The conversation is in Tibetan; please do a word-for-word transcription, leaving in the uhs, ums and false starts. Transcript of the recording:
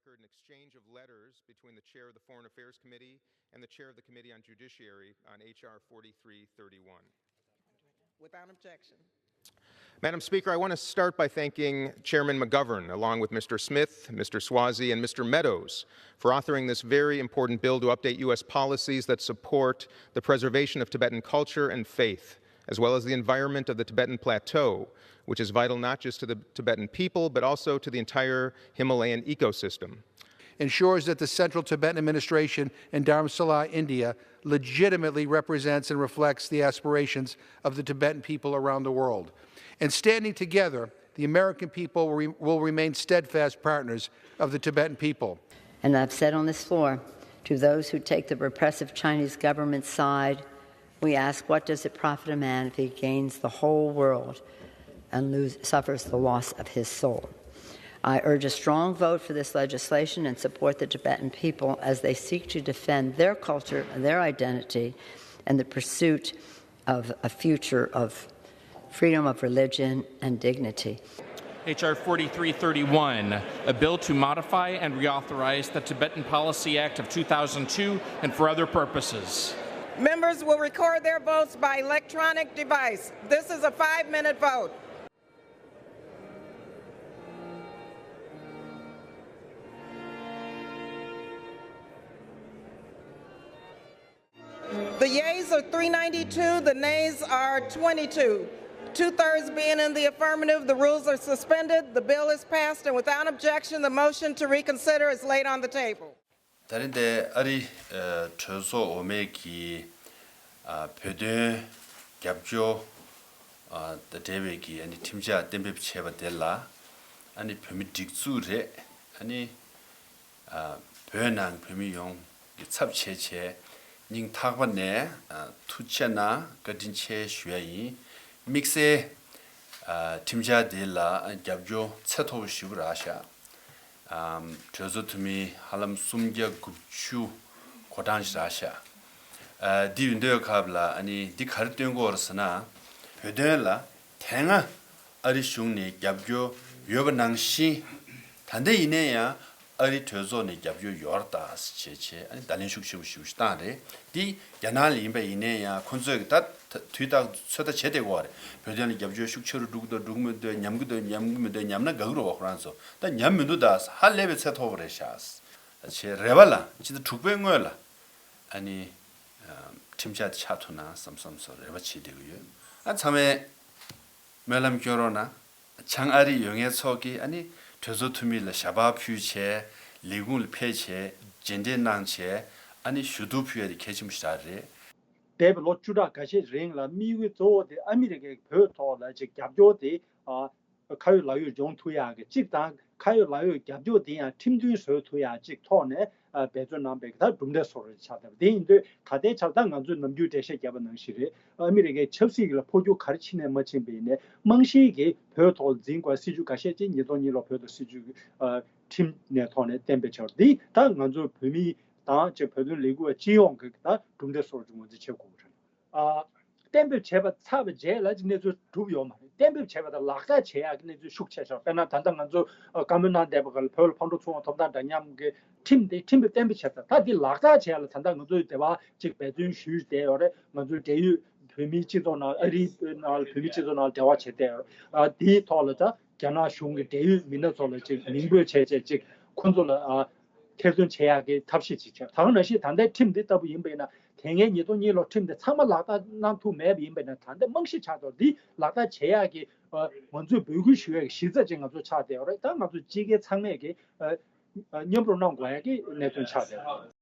Occurred an exchange of letters between the chair of the Foreign Affairs Committee and the chair of the Committee on Judiciary on H R forty-three thirty-one. Without objection. Madam Speaker, I want to start by thanking Chairman McGovern, along with Mister Smith, Mister Swazi, and Mister Meadows, for authoring this very important bill to update U S policies that support the preservation of Tibetan culture and faith, as well as the environment of the Tibetan Plateau, which is vital not just to the Tibetan people, but also to the entire Himalayan ecosystem. Ensures that the Central Tibetan Administration in Dharamsala, India, legitimately represents and reflects the aspirations of the Tibetan people around the world. In standing together, the American people will re-, will remain steadfast partners of the Tibetan people. And I've said on this floor, to those who take the repressive Chinese government's side, we ask, what does it profit a man if he gains the whole world and lose, suffers the loss of his soul? I urge a strong vote for this legislation and support the Tibetan people as they seek to defend their culture and their identity in the pursuit of a future of freedom of religion and dignity. H R forty-three thirty-one, a bill to modify and reauthorize the Tibetan Policy Act of two thousand two and for other purposes. Members will record their votes by electronic device. This is a five-minute vote. The yeas are three ninety-two, the nays are twenty-two. Two-thirds being in the affirmative, the rules are suspended, the bill is passed, and without objection, the motion to reconsider is laid on the table. ད་རིང་འདི་ཨ་རི་ཨ་གྲོས་ཚོགས་འོག་མའི་གི་ཨ་བོད་དོན་རྒྱབ་སྐྱོར་ཨ་དང་འབྲེལ་བའི་གི་ཨ་ནི་ཁྲིམས་འཆར་གཏན་འབེབས་བྱས་པ་དེ་ལ་ཨ་ནི་བོད་མི་སྒྲིག་འཛུགས་རེད། ཨ་ནི་ཨ་བོད་ནང་བོད་མི་ཡོངས་ཀྱི་ཚབ་བྱས་བྱས་སྙིང་ཐག་པ་ནས་ཨ་ཐུགས་རྗེ་གནང་བཀའ་དྲིན་ཆེ་ཞུ་ཡ་ཡིན། དམིགས་བསལ་ཨ་ཁྲིམས་འཆར་འདི་ལ་རྒྱབ་སྐྱོར་ཚད་མཐོ་པོ་ཞེ་པོ་རག་ཤག་ཨམ་གྲོས་ཚོགས་འཐུས་མི་ཧ་ལམ་སུམ་བརྒྱ་དགུ་བཅུ་གོ་གྲངས་ཤིག་རག་ཤག་ཨ་འདི་ཡོད་དུས་སྐབས་ལ་ཨ་ནི་འདི་ག་རེ་སྟོན་གྱི་ཡོད་རེད་ཟེར་ན། བོད་དོན་ལ་དེ་སྔ་ཨ་རི་གཞུང་ནས་རྒྱབ་སྐྱོར་ཡོད་པ་ནང་བཞིན། ད་ལྟ་ཡིན་ན་ཡང་ཨ་རི་གྲོས་ཚོགས་ནས་རྒྱབ་སྐྱོར་ཡོད་རེད་ད་ཟེར་བྱས་བྱས་ཨ་ནི་བརྡ་ལན་ཤུགས་ཆེ་པོ་ཞེ་པོ་ཞིག་བཏང་རེད། འདི་རྒྱ་ནག་ལ་ཡིན་པ་ཡིན་ན་ཡང་ཁོང་ཚོས་ད་ད་དུས་རྟག་ཚོད་ལྟ་བྱེད་བསྡད་ཀྱི་ཡོད་རེད། བོད་དོན་ལ་རྒྱབ་སྐྱོར་ཤུགས་ཆེ་རུ་འགྲོ་གི་འདུག་འགྲོ་གི་མི་འདུག་ཉམས་ཀྱི་འདུག་ཉམས་ཀྱི་མི་འདུག་ཉམས་ན་དགའ་གི་རེད་བ། ཁོ་རང་ཚོ་ད་ཉམས་མི་འདུག་ད་ཧ་ལས་པའི་ཚད་མཐོ་པོ་རེད་ཤག་བྱས་རེ་བ་ལ་ཕྱི་ཟླ་དྲུག་པའི་སྔོན་ལ་ཨ་ནི་ཨ་ཁྲིམས་འཆར་དེ་ཆགས་ཐུབ་ན་བསམ་བསམ་སོགས་རེ་བ་བྱེད་བསྡད་ཀྱི་ཡོད། ཨ་ཚང་མས་སྨོན་ལམ་སྐྱོན་རོགས་གནང་། བྱང་ཨ་རི་ཡོད་མཁན་ཚོ་གིས་ཨ་ནི་གྲོས་ཚོགས་འཐུས་མི་ལ་ཞལ་པར་ཕུལ་བྱས་ལས་ཁུངས་ལ་ཕེབས་བྱས་མཇལ་འཕྲད་གནང་བྱས་ཨ་ནི་ཞུ་གཏུག་ཕུལ་ཡ་དེ་གལ་ཆེན་པོ་ཞེ་དྲག་རེད། འདས་པའི་ལོ་བཅུ་ཕྲག་འགའ་ཤས་རིང་ལ་དམིགས་ཡུལ་གཙོ་བོ་དེ་ཨ་མི་རི་ཀས་བོད་ཐོག་ལ་ཅིག་རྒྱབ་སྐྱོར་དེ་ཨ་ཁ་ཡོད་ལག་ཡོད་འབྱུང་ཐུབ་ཡག་གི་གཅིག་དང་ཁ་ཡོད་ལག་ཡོད་རྒྱབ་སྐྱོར་དེ་ཡང་ཁྲིམས་མཐུན་བཟོ་ཐུབ་ཡག་གཅིག་ཐོག་ནས་ཨ་འབད་བརྩོན་གནང་པའི་ད་གྲུབ་འབྲས་སོགས་རེ་ཆགས་བསྡད་པ་དེ་ཡིན་དུས་ད་ལྟའི་ཆར་ད་ང་ཚོས་ནམ་རྒྱུན་འགྲེལ་བཤད་བརྒྱབ་པ་ནང་བཞིན་རེད། ཨ་མི་རི་ཀའི་ཆབ་སྲིད་ལ་འཕོ་འགྱུར་ག་རེ་ཕྱིན་ནས་མ་ཕྱིན་པ་ཡིན་ནའི་རྨང་གཞིའི་གི་བོད་ཐོག་འཛིན་དགོས་སྲིད་ཇུས་འགའ་ཤས་ཅིག་ཉིས་སྟོང་གཉིས་ལོ་བོད་དོན་སྲིད་ཇུས་ཨ་ཁྲིམས་ནས་ཐོག་ནས་གཏན་འབེབས་བྱས་པ་འདི་ད་ང་ཚོ་བོད་མི་དང་ཅིག་བོད་དོན་ལས་འགུལ་བ་སྤྱི་ཡོངས་ཀྱི་ད་གྲུབ་འབྲས་སོགས་ཅིག་ངོས་འཛིན་བྱེད་དགོས་ཀྱི་རེད། ཨ་གཏན་འབེབས་བྱས་པ་ཚར་བའི་རྗེས་ལ་ཅིག་གནས་ཚུལ་གྲུབ་ཡོད་མ་རེད། གཏན་འབེབས་བྱས་པ་དང་ལག་བསྟར་བྱེད་ཡག་གི་གནས་ཚུལ་ཤུགས་ཆེ་ཤོས། དཔེར་ན་ད་ལྟ་ང་ཚོ་ཨ་བཀའ་མོལ་གནང་བསྡད་པ་ག་ལ་བོད་ལ་ཕར་འགྲོ་ཚུར་འོང་ཐོབ་ཐང་འདྲ་མཉམ་གྱི་ཁྲིམས་དེ་ཁྲིམས་དེ་གཏན་འབེབས་བྱས་ཚར། ད་འདི་ལག་བསྟར་བྱེད་ཡག་ལ་ད་ལྟ་ང་ཚོས་དེ་བ་ཅིག་འབད་བརྩོན་ཞུས་བསྡད་ཡོད་རེད། ང་ཚོའི་འབྲེལ་ཡོད་བོད་མིའི་སྤྱི་ཚོགས་ནང་ཨ་རིའི་ནང་བོད་མིའི་སྤྱི་ཚོགས་ནང་འབྲེལ་བ་བྱས་བསྡད་ཡོད་རེད། ཨ་དེའི་ཐོག་ལ་ད་རྒྱ་ནག་གཞུང་གི་འབྲེལ་ཡོད་མི་སྣ་ཚོ་ལ་ཅིག་མིང་འབོད་བྱས་བྱས་ཅིག་ཁོང་ཚོ་ལ་ཨ་ཐེར་འདོན་བྱེད་ཡག་གི་ཐབས་ཤེས་ཅིག་བྱས། ད་ག་ནང་བཞིན་ད་ལྟའི་ཁྲིམས་འདི་ལྟ་བུ་ཡིན་པ་ཡིན་ན་དེ་སྔའི་ཉིས་སྟོང་གཉིས་ལོ་ཁྲིམས་འདི་ཚང་མ་ལག་བསྟར་གནང་ཐུབ་མེད་པ་ཡིན་པ་ཡིན་ན་ད་ལྟ་རྨང་གཞི་ཆགས་ཐོག་འདི་ལག་བསྟར་བྱེད་ཡག་གི་ཨ་ང་ཚོས་འབོད་སྐུལ་ཞུ་ཡག་གི་གཞི་རྩ་ཅིག་ང་ཚོ་ཆགས་བསྡད་ཡོད་རེད། ད་ང་ཚོ་སྤྱི་སྒེར་ཚང་མས་ཀྱི་ཨ་ཨ་མཉམ་རུབ་གནང་དགོས་ཡག་གི་གནད་དོན་ཆགས་བསྡད་ཡོད་རེད།